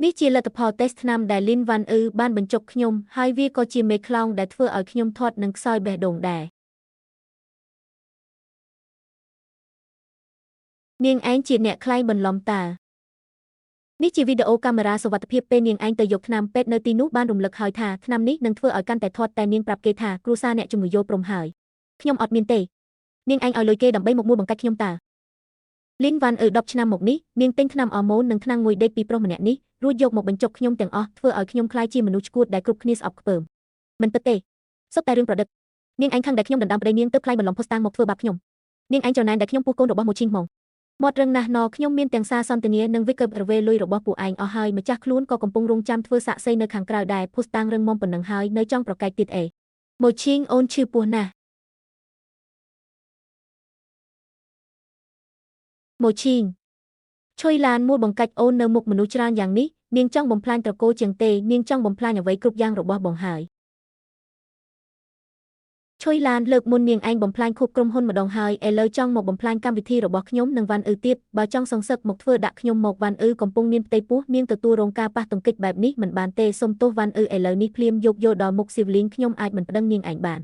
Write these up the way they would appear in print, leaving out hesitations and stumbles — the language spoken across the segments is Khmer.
នេះជាលទ្ធផលតេស្តថ្នាំដែលលីនវ៉ាន់អ៊ឺបានបញ្ចុកខ្ញុំហើយវាក៏ជាមេខ្លោងដែលធ្វើឲ្យខ្ញុំធាត់និងខ្សោយបេះដូងដែរនាងឯងជាអ្នកក្លែងបន្លំតើនេះជាវីដេអូកាមេរ៉ាសុវត្ថិភាពពេលនាងឯងទៅយកថ្នាំពេទ្យនៅទីនោះបានរំលឹកហើយថាថ្នាំនេះនឹងធ្វើឲ្យកាន់តែធាត់តែនាងប្រាប់គេថាគ្រួសារអ្នកជំងឺយល់ព្រមហើយខ្ញុំអត់មានទេនាងឯងឲ្យលុយគេដើម្បីមកមួលបង្កាច់ខ្ញុំតើលីនវ៉ាន់អ៊ឺ10ឆ្នាំមកនេះនាងទិញថ្នាំអរម៉ូននិងថ្នាំងួយដេកពីប្រុសម្នាក់នេះរួចយកមកបញ្ចុកខ្ញុំទាំងអស់ធ្វើឲ្យខ្ញុំក្លាយជាមនុស្សឆ្កួតដែលគ្រប់គ្នាស្អប់ខ្ពើមមិនពិតទេសុទ្ធតែរឿងប្រឌិតនាងឯងខឹងដែលខ្ញុំដណ្ដើមប្តីនាងទើបក្លែងបន្លំភស្តុតាងមកធ្វើបាបខ្ញុំនាងឯងច្រណែនដែលខ្ញុំពុះកូនរបស់ម៉ូឈីងហ្មងមាត់រឹងណាស់ណខ្ញុំមានទាំងសារសន្ទនានិងវិកលរវេលុយរបស់ពួកឯងអស់ហើយម្ចាស់ខ្លួនក៏កំពុងរងចាំធ្វើសាក់សីនៅខាងក្រៅដែរភស្តុតាងរឹងមាំប៉ុណ្ណឹងហើយនៅចង់ប្រកែកទៀតអេម៉ូឈីងអូនឈឺពោះណាស់ម៉ូឈីងឈុយឡានមួលបង្កាច់អូននៅមុខមនុស្សច្រើនយ៉ាងនេះនាងចង់បំផ្លាញត្រកូលជាងទេនាងចង់បំផ្លាញអ្វីគ្រប់យ៉ាងរបស់បងហើយឈុយឡានលើកមុននាងឯងបំផ្លាញខួបក្រុមហ៊ុនម្ដងហើយឥឡូវចង់មកបំផ្លាញកម្មវិធីរបស់ខ្ញុំនិងវ៉ាន់អ៊ឺទៀតបើចង់សងសឹកមកធ្វើដាក់ខ្ញុំមកវ៉ាន់អ៊ឺកំពុងមានផ្ទៃពោះនាងទទួលរងការប៉ះទង្គិចបែបនេះមិនបានទេសុំទោសវ៉ាន់អ៊ឺឥឡូវនេះភ្លាមយកយល់ដល់មុខស៊ីវលីងខ្ញុំអាចមិនប្តឹងនាងឯងបាន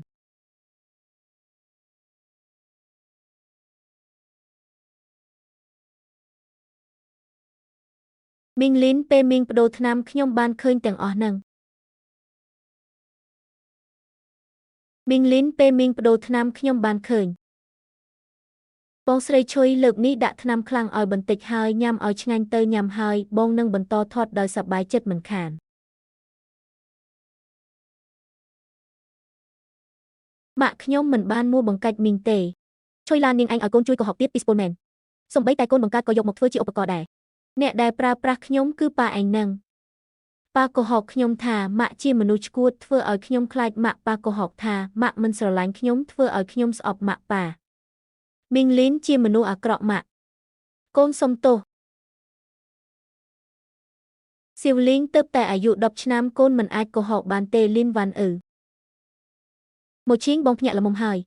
មីងលីនពេលមីងប្ដូរថ្នាំខ្ញុំបានឃើញទាំងអស់ហ្នឹងមីងលីនពេលមីងប្ដូរថ្នាំខ្ញុំបានឃើញបងស្រីឈុយលើកនេះដាក់ថ្នាំខ្លាំងឲ្យបន្តិចហើយញ៉ាំឲ្យឆ្ងាញ់ទៅញ៉ាំហើយបងនឹងបន្តធាត់ដោយសប្បាយចិត្តមិនខានម៉ាក់ខ្ញុំមិនបានមួលបង្កាច់មីងទេឈុយឡាននាងឯងឲ្យកូនជួយកុហកទៀតពីស្ពូលមែនសំបីតែកូនបង្កើតក៏យកមកធ្វើជាឧបករណ៍ដែរអ្នកដែលប្រើប្រាស់ខ្ញុំគឺប៉ាឯងនឹងប៉ាកុហកខ្ញុំថាម៉ាក់ជាមនុស្សឆ្កួតធ្វើឲ្យខ្ញុំខ្លាចម៉ាក់ប៉ាកុហកថាម៉ាក់មិនស្រឡាញ់ខ្ញុំធ្វើឲ្យខ្ញុំស្អប់ម៉ាក់ប៉ាមីងលីនជាមនុស្សអាក្រក់ម៉ាក់កូនសុំទោសសៀវលីងទើបតែអាយុ10ឆ្នាំកូនមិនអាចកុហកបានទេលីនវ៉ាន់អ៊ឺម៉ូឈីងបងភ្ញាក់ល្មមហើយ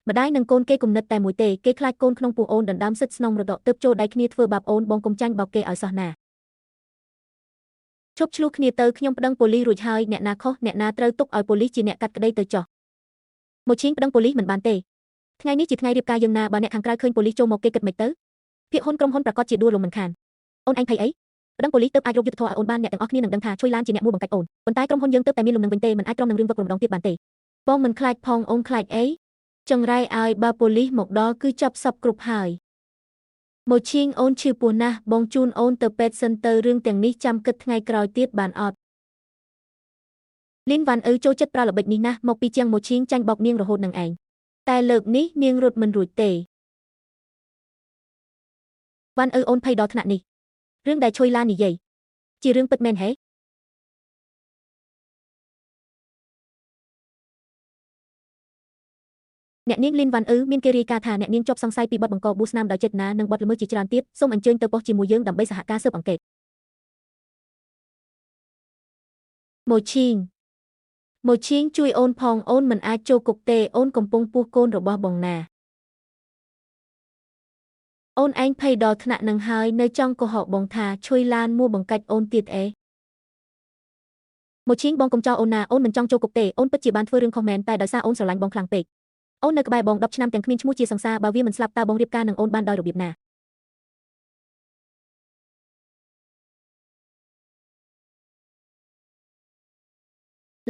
ម្ដាយនិងកូនគេគំនិតតែមួយទេគេខ្លាចកូនក្នុងពោះអូនដណ្ដើមសិទ្ធស្នងរដកទើបចូលដៃគ្នាធ្វើបាបអូនបងកុំចាញ់បោកគេឲ្យសោះណាឈប់ឆ្លោះគ្នាទៅខ្ញុំប្តឹងប៉ូលីសរួចហើយអ្នកណាខុសអ្នកណាត្រូវទុកឲ្យប៉ូលីសជាអ្នកកាត់ក្តីទៅចោះម៉ូឈីងប្តឹងប៉ូលីសមិនបានទេថ្ងៃនេះជាថ្ងៃរៀបការយើងណាបើអ្នកខាងក្រៅឃើញប៉ូលីសចូលមកគេគិតមិនទៅភាគហ៊ុនក្រុមហ៊ុនប្រកាសជាដួលរំមិនខានអូនឯងភ័យអីប្តឹងប៉ូលីសទើបអាចរកយុត្តិធម៌ឲ្យអូនបានអ្នកទាំងអស់គ្នានឹងដឹងថាជួយឡានជាអ្នកមួលបង្កាច់អូនប៉ុន្តែក្រុមហ៊ុនយើងទើបតែមានលំនឹងវិញទេមិនអាចទ្រាំនឹងរឿងវឹករំដងទៀតបានទេបងមិនខ្លាចផងអូនខ្លាចអីចង្រៃឲ្យបើប៉ូលីសមកដល់គឺចាប់សពគ្រប់ហើយម៉ូឈីងអូនឈឺពោះណាស់បងជូនអូនទៅពេទ្យសិនទៅរឿងទាំងនេះចាំគិតថ្ងៃក្រោយទៀតបានអត់លីនវ៉ាន់អ៊ឺចូលចិត្តប្រើល្បិចនេះណាស់មកពីជាងម៉ូឈីងចាញ់បោកនាងរហូតនឹងឯងតែលើកនេះនាងរត់មិនរួចទេវ៉ាន់អ៊ឺអូនភ័យដល់ថ្នាក់នេះរឿងដែលឈុយឡាននិយាយជារឿងពិតមែនហេអ្នកនាងលីនវ៉ាន់អ៊ឺមានគេរាយការណ៍ថាអ្នកនាងជាប់សង្ស័យពីបទបង្កបួសស្នាមដោយចេតនានិងបទល្មើសជាច្រើនទៀតសូមអញ្ជើញទៅប៉ុស្តិ៍ជាមួយយើងដើម្បីសហការស៊ើបអង្កេតម៉ូឈីងម៉ូឈីងជួយអូនផងអូនមិនអាចចូលគុកទេអូនកំពុងពោះកូនរបស់បងណាអូនឯងភ័យដល់ថ្នាក់នឹងហើយនៅចង់កុហកបងថាជួយឡានមួលបង្កាច់អូនទៀតអេម៉ូឈីងបងកុំចោលអូនណាអូនមិនចង់ចូលគុកទេអូនពិតជាបានធ្វើរឿងខុសមែនតែដោយសារអូនស្រឡាញ់បងខ្លាំងពេកអូននៅក្បែរបង10ឆ្នាំទាំងគ្មានឈ្មោះជាសង្សារបើវាមិនស្លាប់តើបងរៀបការនឹងអូនបានដោយរបៀបណា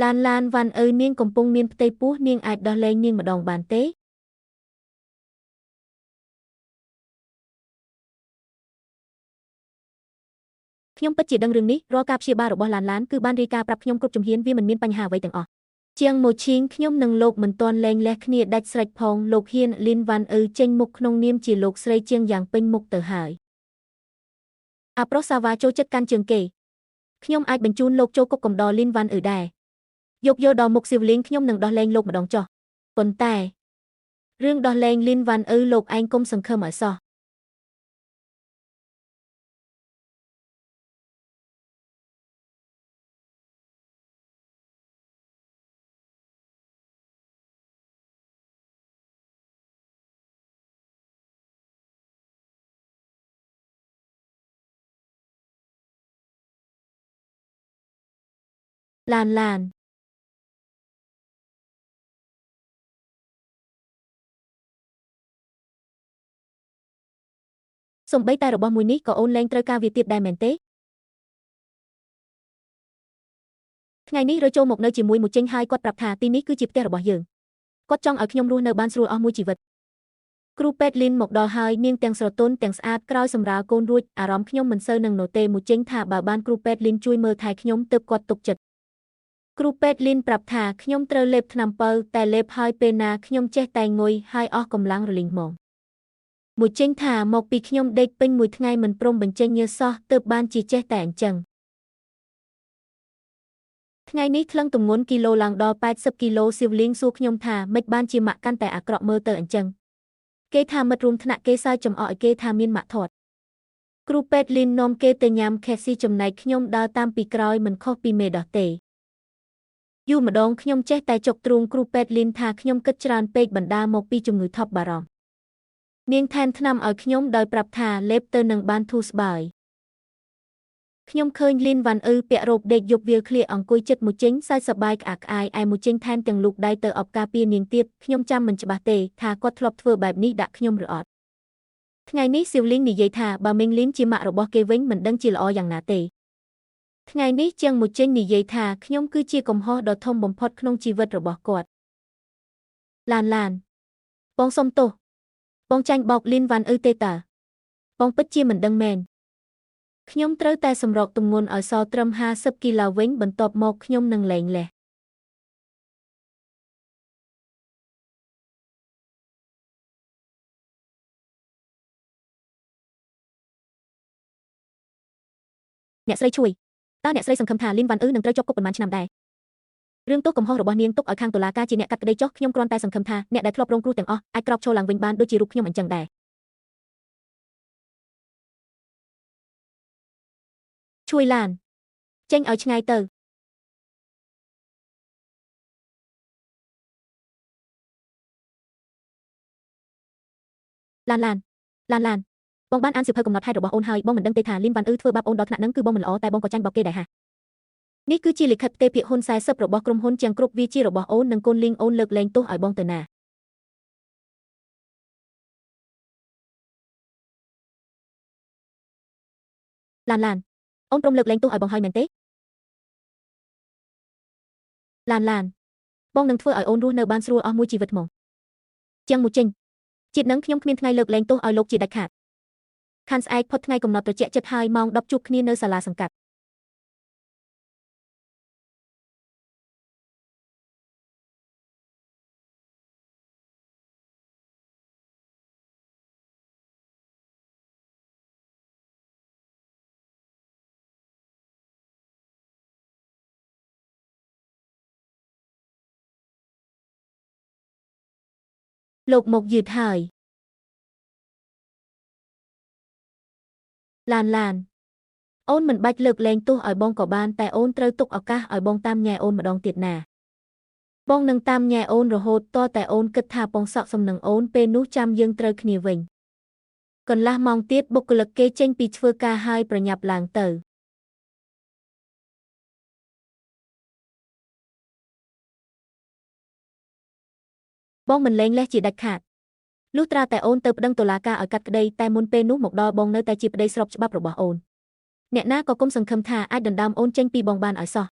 ឡានឡានវ៉ាន់អ៊ឺនាងកំពុងមានផ្ទៃពោះនាងអាចដោះលែងនាងម្ដងបានទេខ្ញុំពិតជាដឹងរឿងនេះរាល់ការព្យាបាលរបស់ឡានឡានគឺបានរាយការណ៍ប្រាប់ខ្ញុំគ្រប់ជំហានវាមិនមានបញ្ហាអ្វីទាំងអស់ជាងម៉ូឈីងខ្ញុំនិងលោកមិនទាន់លែងលះគ្នាដាច់ស្រេចផងលោកហ៊ានលីនវ៉ាន់អ៊ឺចេញមុខក្នុងនាមជាលោកស្រីជាងយ៉ាងពេញមុខទៅហើយអាប្រុសសាវ៉ាចូលចិត្តកាន់ជើងគេខ្ញុំអាចបញ្ជូនលោកចូលគុកកំដរលីនវ៉ាន់អ៊ឺដែរយកយល់ដល់មុខស៊ីវលីងខ្ញុំនឹងដោះលែងលោកម្ដងចោះប៉ុន្តែរឿងដោះលែងលីនវ៉ាន់អ៊ឺលោកឯងកុំសង្ឃឹមឲ្យសោះ ឡានឡាន សំបីតែរបស់មួយនេះក៏អូនលែងត្រូវការវាទៀតដែរមែនទេថ្ងៃនេះរើចូលមកនៅជាមួយមួយចេញហើយគាត់ប្រាប់ថាទីនេះគឺជាផ្ទះរបស់យើងគាត់ចង់ឲ្យខ្ញុំរស់នៅបានស្រួលអស់មួយជីវិតគ្រូពេទ្យលីនមកដល់ហើយនាងទាំងស្រទន់ទាំងស្អាតក្រោយសម្រាលកូនរួចអារម្មណ៍ខ្ញុំមិនសូវនឹងនោះទេមួយចេញថាបើបានគ្រូពេទ្យលីនជួយមើលថែខ្ញុំទើបគាត់ទុកចិត្តគ្រូពេទ្យលីនប្រាប់ថាខ្ញុំត្រូវលេបថ្នាំប៉ូវតែលេបហើយពេលណាខ្ញុំចេះតែងុយហើយអស់កម្លាំងរលីងហ្មងមួយចេញថាមកពីខ្ញុំដេកពេញមួយថ្ងៃមិនព្រមបញ្ចេញញើសសោះទើបបានជាចេះតែអញ្ចឹងថ្ងៃនេះថ្លឹងទម្ងន់គីឡូឡើងដល់80គីឡូសៀវលីងសួរខ្ញុំថាម៉េចបានជាម៉ាក់កាន់តែអាក្រក់មើលទៅអញ្ចឹងគេថាមិត្តរួមថ្នាក់គេសើចចំអកឲ្យគេថាមានម៉ាក់ធាត់គ្រូពេទ្យលីននាំគេទៅញ៉ាំខេស៊ីចំណែកខ្ញុំដើរតាមពីក្រោយមិនខុសពីមេដោះទេយូរម្ដងខ្ញុំចេះតែចុកទ្រូងគ្រូពេទ្យលីនថាខ្ញុំគិតច្រើនពេកបណ្ដាមកពីជំងឺថប់បារម្ភនាងថែមថ្នាំឲ្យខ្ញុំដោយប្រាប់ថាលេបទៅនឹងបានធូរស្បើយខ្ញុំឃើញលីនវ៉ាន់អ៊ឺពាក់រ៉ូបដេកយប់វាលក្លៀកអង្គុយចិត្តមួយចេញសើចសប្បាយក្អាកក្អាយឯមួយចេញថែមទាំងលូកដៃទៅអបការពារនាងទៀតខ្ញុំចាំមិនច្បាស់ទេថាគាត់ធ្លាប់ធ្វើបែបនេះដាក់ខ្ញុំឬអត់ថ្ងៃនេះសៀវលីងនិយាយថាបើមីងលីនជាម៉ាក់របស់គេវិញមិនដឹងជាល្អយ៉ាងណាទេថ្ងៃនេះជាងមួយចេញនិយាយថាខ្ញុំគឺជាកំហុសដ៏ធំបំផុតក្នុងជីវិតរបស់គាត់ឡានឡានបងសុំទោសបងចាញ់បោកលីនវ៉ាន់អ៊ឺទេតើបងពិតជាមិនដឹងមែនខ្ញុំត្រូវតែសម្រកទម្ងន់ឲ្យសល់ត្រឹម50គីឡូវិញបន្ទាប់មកខ្ញុំនឹងលែងលះអ្នកស្រីជួយតើអ្នកស្រីសង្ឃឹមថាលីនវ៉ាន់អ៊ឺនឹងត្រូវជាប់គុកប៉ុន្មានឆ្នាំដែររឿងទោសកំហុសរបស់នាងទុកឲ្យខាងតុលាការជាអ្នកកាត់ក្តីចុះខ្ញុំគ្រាន់តែសង្ឃឹមថាអ្នកដែលធ្លាប់រងគ្រោះទាំងអស់អាចក្រោកឈរឡើងវិញបានដូចជារូបខ្ញុំអញ្ចឹងដែរជួយឡានចេញឲ្យឆ្ងាយទៅឡានឡានឡានឡានបងបានអានសៀវភៅកំណត់ហេតុរបស់អូនហើយបងមិនដឹងទេថាលីនវ៉ាន់អ៊ឺធ្វើបាបអូនដល់ថ្នាក់ហ្នឹងគឺបងមិនល្អតែបងក៏ចាញ់បោកគេដែរហានេះគឺជាលិខិតផ្ទេរភាគហ៊ុន40របស់ក្រុមហ៊ុនជាងគ្រប់វាជារបស់អូននិងកូនលីងអូនលើកលែងទោសឲ្យបងទៅណាឡានឡានអូនព្រមលើកលែងទោសឲ្យបងហើយមែនទេឡានឡានបងនឹងធ្វើឲ្យអូនរស់នៅបានស្រួលអស់មួយជីវិតហ្មងជាងមួយចេញជាតិនឹងខ្ញុំគ្មានថ្ងៃលើកលែងទោសឲ្យលោកជាដាច់ខាតខានស្អែកផុតថ្ងៃកំណត់ត្រជាក់ចិត្តហើយម៉ោង10ជួបគ្នានៅសាលាសង្កាត់លោកមកយឺតហើយឡានឡានអូនមិនបាច់លើកលែងទោសឲ្យបងក៏បានតែអូនត្រូវទុកឱកាសឲ្យបងតាមញ៉ែអូនម្ដងទៀតណាបងនឹងតាមញ៉ែអូនរហូតតតែអូនគិតថាបងសក់សំនឹងអូនពេលនោះចាំយើងត្រូវគ្នាវិញកន្លះម៉ោងទៀតបុគ្គលិកគេចេញពីធ្វើការហើយប្រញាប់ឡើងទៅបងមិនលែងលេះជាដាច់ខាតលុះត្រាតែអូនទៅប្តឹងតុលាការឲ្យកាត់ក្តីតែមុនពេលនោះមកដល់បងនៅតែជាប្តីស្របច្បាប់របស់អូនអ្នកណាក៏គុំសង្ឃឹមថាអាចដណ្ដើមអូនចេញពីបងបានឲ្យសោះ